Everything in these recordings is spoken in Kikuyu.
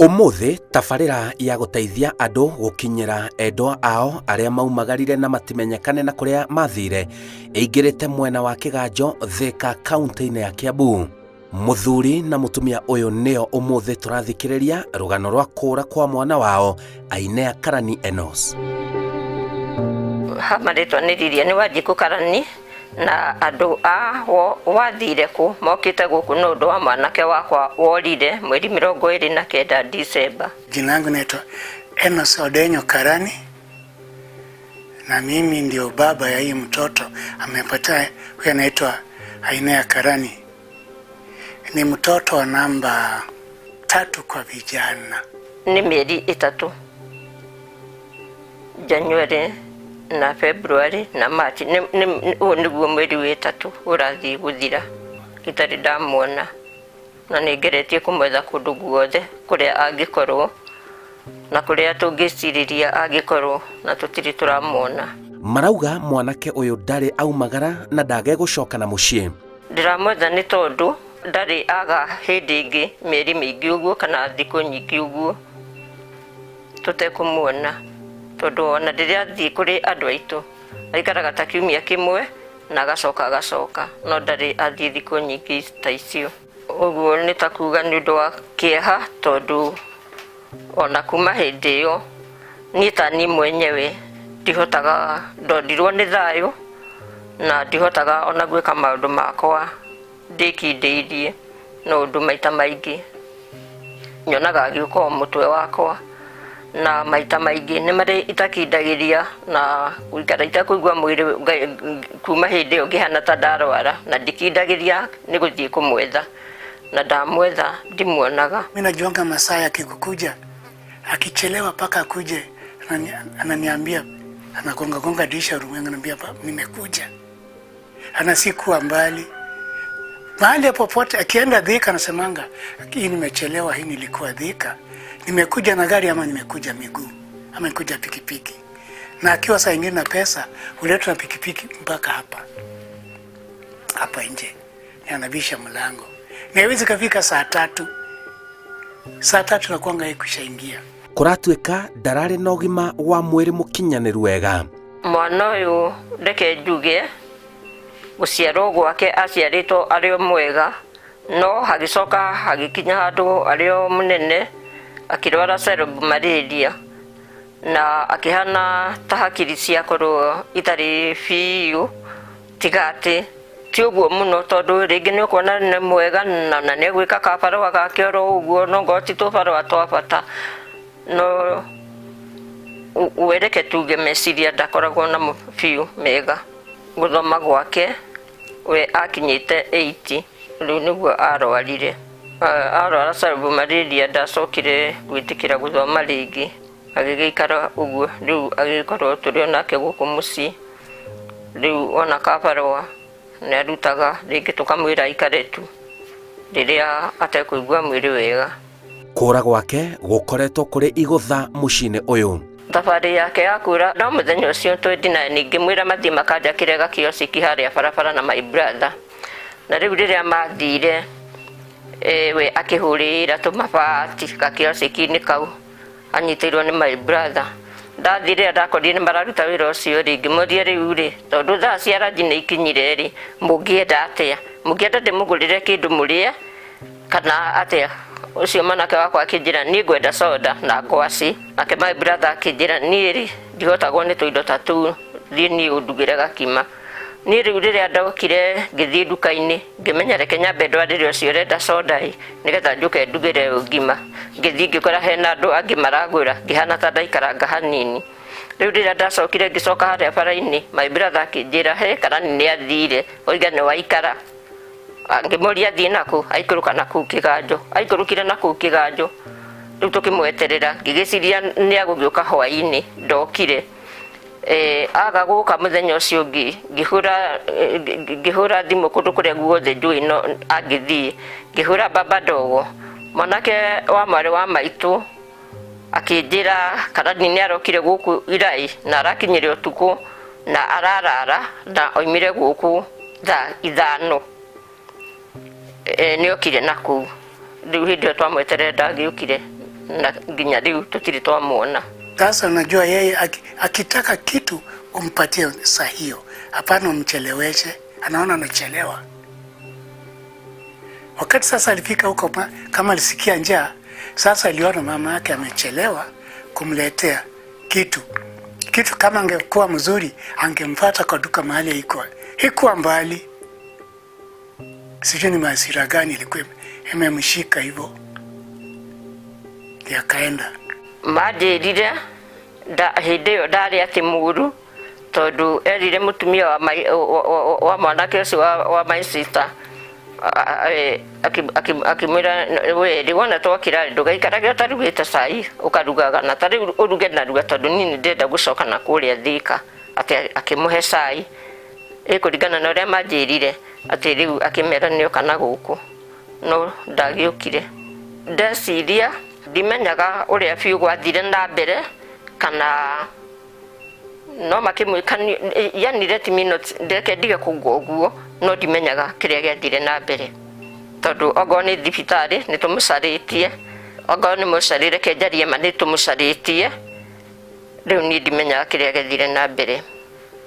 Ũmũthĩ tabarĩra ya gũteithia andũ gũkinyĩra endwa ao arĩa maumagarire na matimenyekane na kũrĩa mathire ĩingĩrĩte mwena wa Kĩganjo, Thĩka, kaunti-inĩ ya Kiambu. Mũthuri na mũtumia ũyũ nĩo ũmũthĩ tũrathikĩrĩria rũgano rwa kũũra kwa mwana wao Ainea Karani Enos. Ha marĩtwa nĩ Lilian Wanjikũ Karani na andũ a wathire kũ mokĩte gũkũ nĩ ũndũ wa mwanake wakwa worire mweri 29 Disemba. Jina langu naitwa Enos Odenyo Karani na mimi ndio baba ya hii mtoto amepotea, huyu anaitwa Ainea Karani. Ni mtoto wa namba 3 kwa vijana. Nĩ mĩeri 3, January na February na March, ũyũ nĩguo mweri wa 3 ũrathiĩ gũthira itarĩ ndamuona, na nĩ ngeretie kũmwetha kũndũ guothe kũrĩa angĩkorwo na kũrĩa tũngĩcirĩria angĩkorwo, na tũtirĩ tũramuona. Marauga mwanake ũyũ ndarĩ aumagara na ndage gũcoka na mũciĩ. Ndĩramwetha nĩ tondũ ndarĩ aga hĩndĩ ĩngĩ mĩeri mĩingĩ ũguo kana thikũ nyingĩ ũguo tũtekũmuona, tondũ ona rĩrĩa athiĩ kũrĩ andũ aitũ aikaraga ta kiumia kĩmwe na agacoka agacoka, no ndarĩ athiĩ thikũ nyingĩ ta icio. Ũguo nĩ ta kuga nĩ ũndũ wa kĩeha, tondũ ona kuma hĩndĩ ĩyo niĩ ta niĩ mwenyewe ndihotaga, ndondirwo nĩ thayũ na ndihotaga ona gwĩka maũndũ makwa ndĩkindĩirie, no ũndũ maita maingĩ nyonaga agĩũka o mũtwe wakwa, na maita maingĩ nĩ marĩ itakindagĩria na gũikara itakũigua mwĩrĩ kuma hĩndĩ ĩyo ngĩhana ta ndarwara, na ndikindagĩria nĩ gũthiĩ kũmwetha, na ndamwetha ndimuonaga. Mimi najuanga masaa yakikukuja, akichelewa mpaka akuje ananiambia, anagonga gonga dirisha room yangu, ananiambia nimekuja. Ana sikuwa mbali. Mahali popote akienda Thika anasemanga hii nimechelewa, hii nilikuwa Thika. Nimekuja na gari ama nimekuja miguu ama nimekuja pikipiki. Na akiwa saa ingine na pesa huletwa na pikipiki mpaka hapa. Hapa nje. Anabisha mlango. Na haiwezi kafika saa 3. Saa 3 nakuanga yeye kushaingia. Kũratuĩka ndararĩ na ũgima wa mwĩrĩ mũkinyanĩru wega. Mwana ũyũ reke njuge gũciarwo gwake aciarĩtwo arĩ o mwega, no hagĩcoka hagĩkinya handũ arĩ o mũnene akĩrwara cerebral malaria na akĩhana ta hakiri ciakorwo itarĩ biũ, tiga atĩ ti ũguo mũno, tondũ rĩngĩ nĩ ũkuona nĩ mwega na nĩ egwĩka kabarũa gake oro ũguo, no ngorwo ti tũbarũa twa bata, no wereke tuge meciria ndakoragwo namo biũ mega. Gũthoma gwake we akinyĩte 8 rĩu nĩguo arwarire. Arwara cerebral malaria ndacokire gwĩtĩkĩra gũthoma rĩngĩ, agĩgĩikara ũguo rĩu agĩkorwo tũrĩ onake gũkũ mũciĩ. Rĩu ona kabarũa nĩ arutaga rĩngĩ tũkamwĩra aikare tu rĩrĩa atekũigua mwĩrĩ wega. Kũra gwake gũkoretwo kũrĩ igũtha mũciĩ-inĩ ũyũ. Thabarĩ yake ya kũra no mũthenya ũcio twendi na ningĩ mwĩra mathiĩ makanjakĩre gakioski harĩa barabara na my brother. Na rĩu rĩrĩa mathire, we akĩhũrĩra tũmabati gakioski-inĩ kau anyitĩirwo nĩ my brother. Ndathire ndakorire nĩ mararuta wĩra ũcio rĩ, ngĩmũria rĩu rĩ, tondũ thaa cia ranji nĩ ikinyire rĩ, mũngĩenda atĩa? Mũngĩenda ndĩmũgũrĩre kĩndũ mũrĩe kana atĩa? Ũcio mwanake wakwa akĩnjĩra niĩ ngwenda soda na ngwaci. Nake my brother akĩnjĩra niĩ rĩ, ndihotagwo nĩ tũindo ta tũu, thiĩ niĩ ũndugĩre gakima. Niĩ rĩu rĩrĩa ndokire ngĩthiĩ nduka-inĩ, ngĩmenya reke nyambe ndwarĩre ũcio ũrenda soda ĩ, nĩgetha njũke ndugĩre ngima. Ngĩthiĩ ngĩkora hena andũ angĩ maragũra, ngĩhana ta ndaikaranga hanini. Rĩu rĩrĩa ndacokire ngĩcoka harĩa bara-inĩ, my brother akĩnjĩra he karani nĩ athire, oiga nĩ waikara. Ngĩmũria athiĩ nakũ, aikũrũka nakũu kĩganjo. Aikũrũkire nakũu kĩganjo, rĩu tũkĩmweterera, ngĩgĩciria nĩ agũgĩũka hwaĩ-inĩ, ndokire. Aga gũka mũthenya ũcio ũngĩ, ngĩhũra thimũ kũndũ kũrĩa guothe njũĩ no angĩthiĩ. Ngĩhũra baba ndogo, mwanake wa mwarĩ wa maitũ akĩnjĩra karani nĩ arokire gũkũ Irai na arakinyire ũtukũ na ararara na oimire gũkũ thaa 5. Nĩ okire na kũu. Rĩu hĩndĩ ĩyo twamweterera ndagĩũkire Na nginya rĩu tũtirĩ twamuona. Sasa unajua yeye akitaka kitu umpatie saa hiyo, hapana umcheleweshe, anaona anachelewa. Wakati sasa alifika huko, kama alisikia njaa, sasa aliona mama yake amechelewa kumletea kitu. Kitu kama angekuwa mzuri angemfuata kwa duka mahali iko, ikuwa mbali. Sijui ni hasira gani ilikuwa imemshika hivyo, ndiyo akaenda. Manjĩrire hĩndĩ ĩyo ndarĩ atĩ mũru tondũ erire mũtumia wa, wa, wa, wa mwanake ũcio wa my sister akĩmwĩra, "We rĩ wona twakĩra rĩ, ndũgaikarage ũtarugĩte cai, ũkarugaga na tarĩu ũruge narua tondũ niĩ nĩndĩrenda gũcoka na kũrĩa Thika." Atĩ akĩmũhe cai ĩkũringana na ũrĩa manjĩrire, atĩ rĩu akĩmera nĩoka na gũkũ no ndagĩũkire. Ndeciria ndimenyaga ũrĩa biũ gwathire na mbere kana no makĩmwĩka, yani let me not, ndeke ndige kũgwo ũguo, no ndimenyaga kĩrĩa gĩathire na mbere tondũ ongorwo nĩ thibitarĩ nĩ tũmũcarĩtie, ongorwo nĩ mũcarĩ, reke njarie ma, nĩ tũmũcarĩtie. Rĩu niĩ ndimenyaga kĩrĩa gĩathire na mbere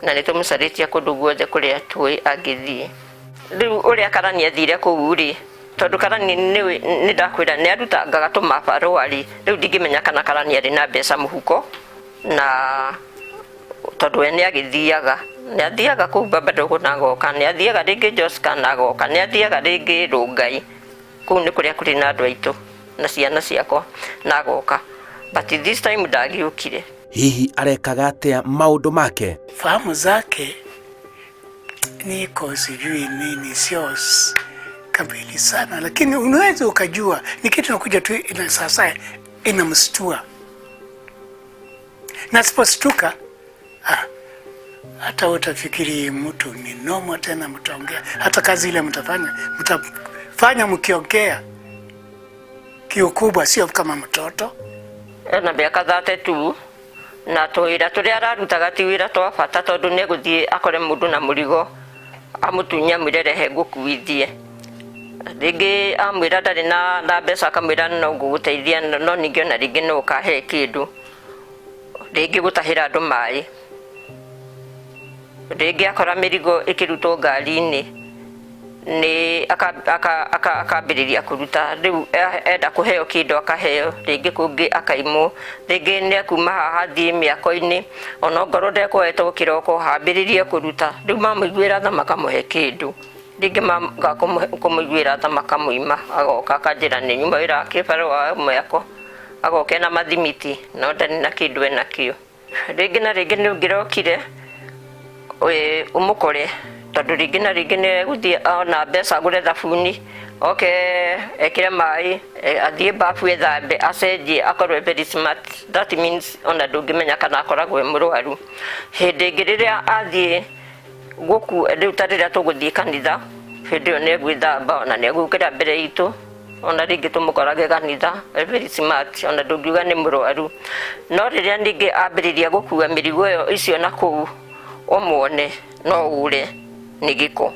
na nĩ tũmũcarĩtie kũndũ guothe kũrĩa tũĩ angĩthiĩ. Rĩu ũrĩa karani athire kũu rĩ, tondũ karani nĩ ndakwĩra nĩ arutangaga tũmabarũa rĩ, rĩu ndingĩmenya kana karani arĩ na mbeca mũhuko, na tondũ we nĩ agĩthiaga, nĩ athiaga kũu Babadogo na agoka, nĩ athiaga rĩngĩ Joska na agoka, nĩ athiaga rĩngĩ Rũngai, kũu nĩ kũrĩa kũrĩ na andũ aitũ na ciana ciakwa, na agoka, but this time ndagĩũkire. Hihi arekaga atĩa maũndũ make? Fahamu zake niko sijui nini, sio kamili sana, lakini unaweza ukajua ni kitu nakuja tu ina sasa inamstua, na asipostuka hata utafikiri mtu ni noma tena, mtaongea hata kazi ile mtafanya, mtafanya mkiongea kiukubwa, sio kama mtoto. Ena mĩaka 32 na tũwĩra tũrĩa ararutaga ti wĩra twa bata tondũ nĩ egũthiĩ akore mũndũ na mũrigo amũtunye amwĩre, "Rehe ngũkuithie." Rĩngĩ amwĩra ndarĩ na mbeca, akamwĩra, "No ngũgũteithia, no ningĩ ona rĩngĩ no ũkahe kĩndũ." Rĩngĩ gũtahĩra andũ maĩ, rĩngĩ akora mĩrigo ĩkĩrutwo ngari-inĩ nĩ akambĩrĩria kũruta. Rĩu enda kũheo kĩndũ akaheo, rĩngĩ kũngĩ akaimwo. Rĩngĩ nĩ ekuma haha athiĩ mĩako-inĩ, ona ongorwo ndekuoetwo kĩroko hambĩrĩrie kũruta. Rĩu mamũiguĩra tha makamũhe kĩndũ, rĩngĩ maga kũmũiguĩra tha makamũima. Agoka akanjĩra nĩ nyuma wĩra wa kĩbarũa wa mĩako, agoka ena mathimiti no ndarĩ na kĩndũ enakĩo. Rĩngĩ na rĩngĩ nĩ ũngĩrokire ũmũkore tondũ rĩngĩ na rĩngĩ nĩ egũthiĩ ona mbeca agũre thabuni, oke ekĩre maĩ, athiĩ bafu ethambe, acenjie, akorwo e very smart. That means ona ndũngĩmenya kana akoragwo e mũrwaru. Hĩndĩ ĩngĩ rĩrĩa athiĩ gũku rĩu ta rĩrĩa tũgũthiĩ kanitha, hĩndĩ ĩyo nĩ egwĩthamba ona nĩ egũkĩra mbere itũ, ona rĩngĩ tũmũkorage kanitha e very smart, ona ndũngiuga nĩ mũrwaru. No rĩrĩa ningĩ ambĩrĩria gũkua mĩrigo ĩyo icio na kũu ũmuone no ure nĩ gĩko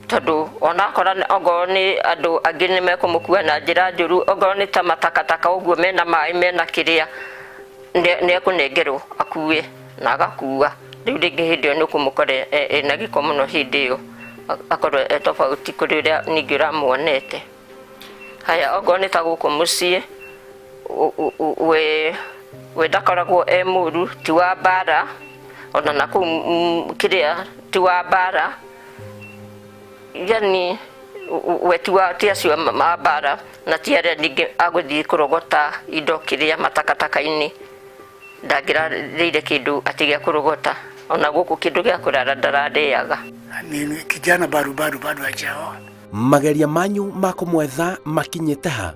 tondũ ona akora ongorwo nĩ andũ angĩ nĩ mekũmũkua na njĩra njũru, ongorwo nĩ ta matakataka ũguo mena maĩ mena kĩrĩa, nĩ ekũnengerwo akue na agakua. Rĩu rĩngĩ hĩndĩ ĩyo nĩ ũkũmũkora ena gĩko mũno, hĩndĩ ĩyo akorwo e tofauti kũrĩ ũrĩa ningĩ ũramuonete. Haya, ongorwo nĩ ta gũkũ mũciĩ, we ndakoragwo e mũru, ti wa mbara ona na kũu kĩrĩa ti wa mbara, yani we ti wa ti acio ma mbara na ti arĩa ningĩ agũthiĩ kũrogota indo kĩrĩa matakataka-inĩ. Ndangĩrarĩire kĩndũ atĩ gĩa kũrogota, ona gũkũ kĩndũ gĩa kũrara ndararĩaga. Ni kijana barubaru, bado hajaoa. Mageria manyu ma kũmwetha makinyĩte ha?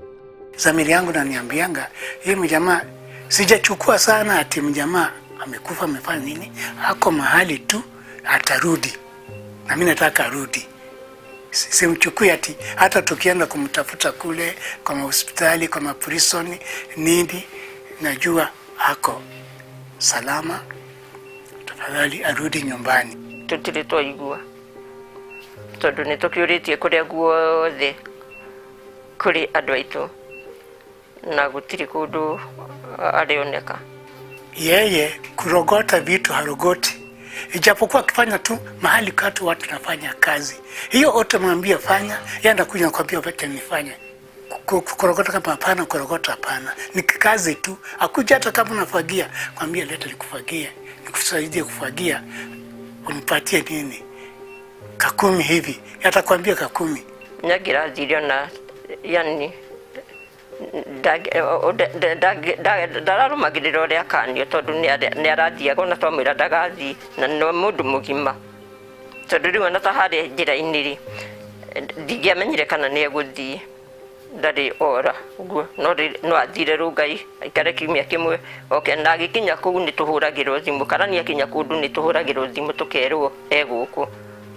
Zamiri yangu naniambianga hii mjamaa sijachukua sana ati mjamaa amekufa amefanya nini, ako mahali tu atarudi, na mimi nataka arudi. Simchukui ati hata tukienda kumtafuta kule kwa mahospitali, kwa maprisoni nini, najua ako salama, tafadhali arudi nyumbani. Tũtirĩ twaigua tondũ nĩ tũkĩũrĩtie kũrĩa guothe kũrĩ andũ aitũ. Na gũtirĩ kũndũ arĩoneka. Yeye kurogota vitu harogoti, ijapokuwa akifanya tu mahali katu watu nafanya kazi hiyo, utamwambia fanya, yeye anakuja nakwambia wacha nifanye. Kurogota kama hapana, kurogota hapana, ni kazi tu. Akuja hata kama unafagia, kwambia leta nikufagie, nikusaidie kufagia, unipatie nini kakumi hivi, atakwambia kakumi. Nĩangĩrathire ona yani ndararũmagĩrĩra ũrĩa akanio tondũ nĩ arathiaga ona twamwĩra ndagathiĩ na nĩ mũndũ mũgima tondũ rĩu ona ta harĩa njĩra-inĩ rĩ ndingĩamenyire kana nĩ egũthiĩ ndarĩ ora ũguo no athire Rũngai aikare kiumia kĩmwe oke na agĩkinya kũu nĩ tũhũragĩrwo thimũ kana nĩ akinya kũndũ nĩ tũhũragĩrwo thimũ tũkerwo e gũkũ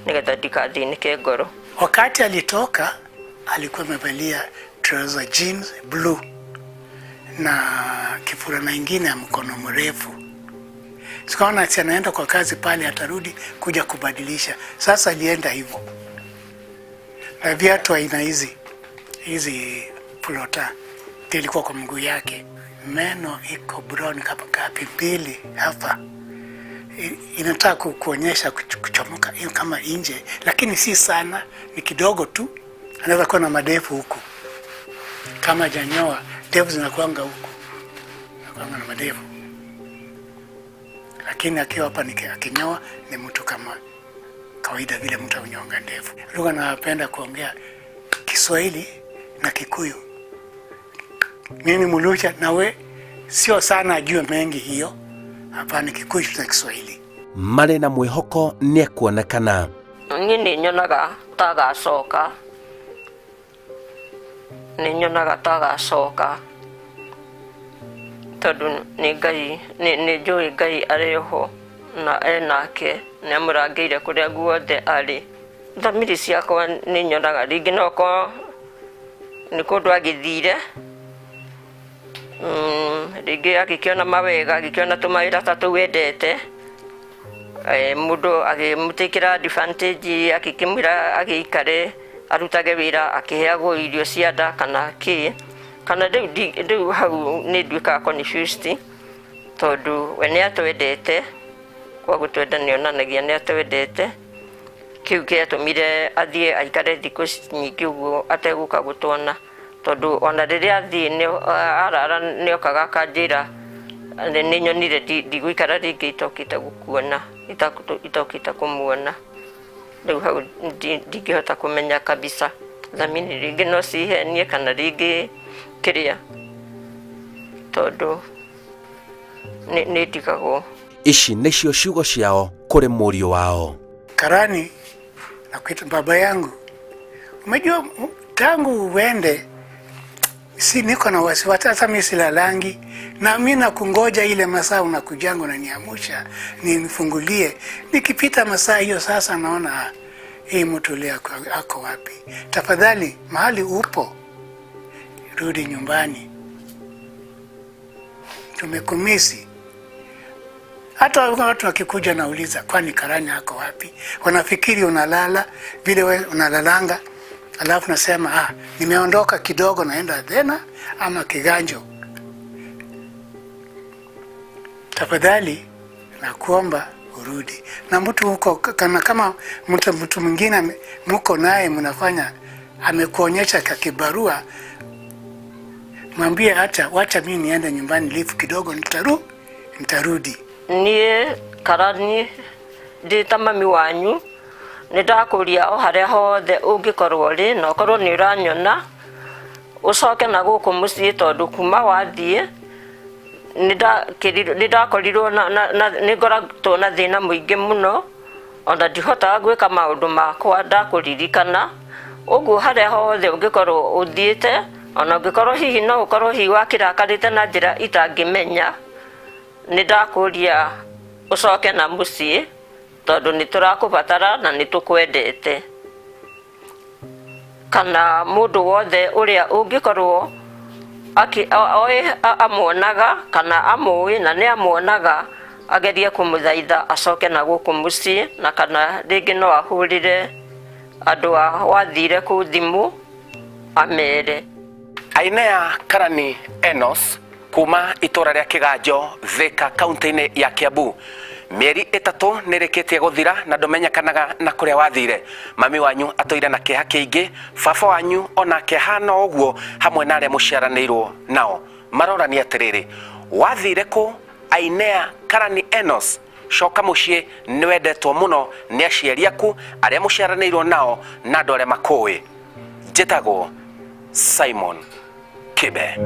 nĩgetha ndikathĩnĩke ngoro. Wakati alitoka alikuwa amevalia trouser jeans blue na kifurana ingine ya mkono mrefu. Sikaona ati anaenda kwa kazi pale, atarudi kuja kubadilisha. Sasa alienda hivyo na viatu aina hizi hizi flota ilikuwa kwa mguu yake. Meno iko brown kama kapi mbili hapa, inataka kuonyesha kuchomoka hiyo kama nje, lakini si sana, ni kidogo tu. Anaweza kuwa na madefu huku kama janyoa, ndevu zinakuanga huku, zinakuanga na madevu, lakini akiwa hapa akinyoa ni mtu kama kawaida vile mtu anyonga ndevu. Lugha napenda kuongea Kiswahili na Kikuyu. Mimi Mluhya na we sio sana ajue mengi hiyo, hapana, Kikuyu na Kiswahili. Marĩ na mwĩhoko nĩ ekuonekana. Niĩ nĩ nyonaga ta agacoka, nĩ nyonaga ta agacoka tondũ nĩ Ngai nĩ njũĩ Ngai arĩ ho na enake nĩ amũrangĩire kũrĩa guothe arĩ. Thamiri ciakwa nĩ nyonaga rĩngĩ no okorwo nĩ kũndũ agĩthire rĩngĩ agĩkĩona mawega agĩkĩona tũmawĩra ta tũu endete mũndũ agĩmũtĩkĩra advantage agĩkĩmwĩra agĩikare arutage wĩra akĩheagwo irio cia nda kana kĩ kana rĩu rĩu hau nĩ nduĩkaga confused tondũ we nĩ atwendete kwa gũtwenda nĩ onanagia nĩ atwendete kĩu kĩatũmire athiĩ aikare thikũ nyingĩ ũguo ategũka gũtuona tondũ ona rĩrĩa athiĩ arara nĩ okaga akanjĩra nĩ nyonire ndigũikara rĩngĩ itokĩte gũkuona itokĩte kũmuona rĩu hau ndingĩhota kũmenya kabisa thamiri rĩngĩ no cihenie kana rĩngĩ kĩrĩa tondũ nĩ ndigagwo. Ici nĩcio ciugo ciao kũrĩ mũriũ wao. Karani nakuita baba yangu, umejua tangu uende si niko na wasiwasi, hata mimi silalangi, na mimi nakungoja ile masaa unakujanga unaniamusha nifungulie. Nikipita masaa hiyo sasa naona hii mtu leo ako wapi. Tafadhali mahali upo rudi nyumbani, tumekumisi. Hata watu wakikuja nauliza, kwani Karani ako wapi? Wanafikiri unalala vile we unalalanga, alafu nasema nimeondoka kidogo naenda Dhena ama Kiganjo. Tafadhali nakuomba urudi. Na mtu huko kana kama mtu mwingine mko naye mnafanya amekuonyesha kakibarua, mwambie hata wacha mimi niende nyumbani lifu kidogo, nitarudi. Niĩ Karani ndĩ ta mami wanyu nĩ ndakũria o harĩa hothe ũngĩkorwo ũrĩ na ũkorwo nĩ ũranyona ũcoke na gũkũ mũciĩ tondũ kuma wathiĩ nĩ ndakorirwo nĩ ngoretwo na thĩna mũingĩ mũno ona ndihotaga gwĩka maũndũ makwa ndakũririkana ũguo harĩa hothe ũngĩkorwo ũthiĩte ona ũngĩkorwo hihi no ũkorwo hihi wakĩrakarĩte na njĩra itangĩmenya nĩ ndakũria ũcoke na mũciĩ tondũ nĩ tũrakũbatara na nĩ tũkwendete kana mũndũ wothe ũrĩa ũngĩkorwo oĩ amuonaga kana amũĩ na nĩ amuonaga agerie kũmũthaitha acoke na gũkũ mũciĩ na kana rĩngĩ no ahũrĩre andũ a wathire kũu thimũ amere. Ainea Karani Enos kuma itũra rĩa Kĩganjo, Thika, kaunti-inĩ ya Kiambu. Mĩeri 3 nĩ ĩrĩkĩtie gũthira na ndũmenyekanaga na kũrĩa wathire. Mami wanyu atũire na kĩeha kĩingĩ, baba wanyu onake ahana o ũguo hamwe na arĩa mũciaranĩirwo nao. Marorania atĩrĩrĩ, wathire kũ Ainea Karani Enos? Coka mũciĩ, nĩwendetwo mũno nĩ aciari aku, arĩa mũciaranĩirwo nao na andũ arĩa makũĩ. Njĩtagwo Simon Kibe.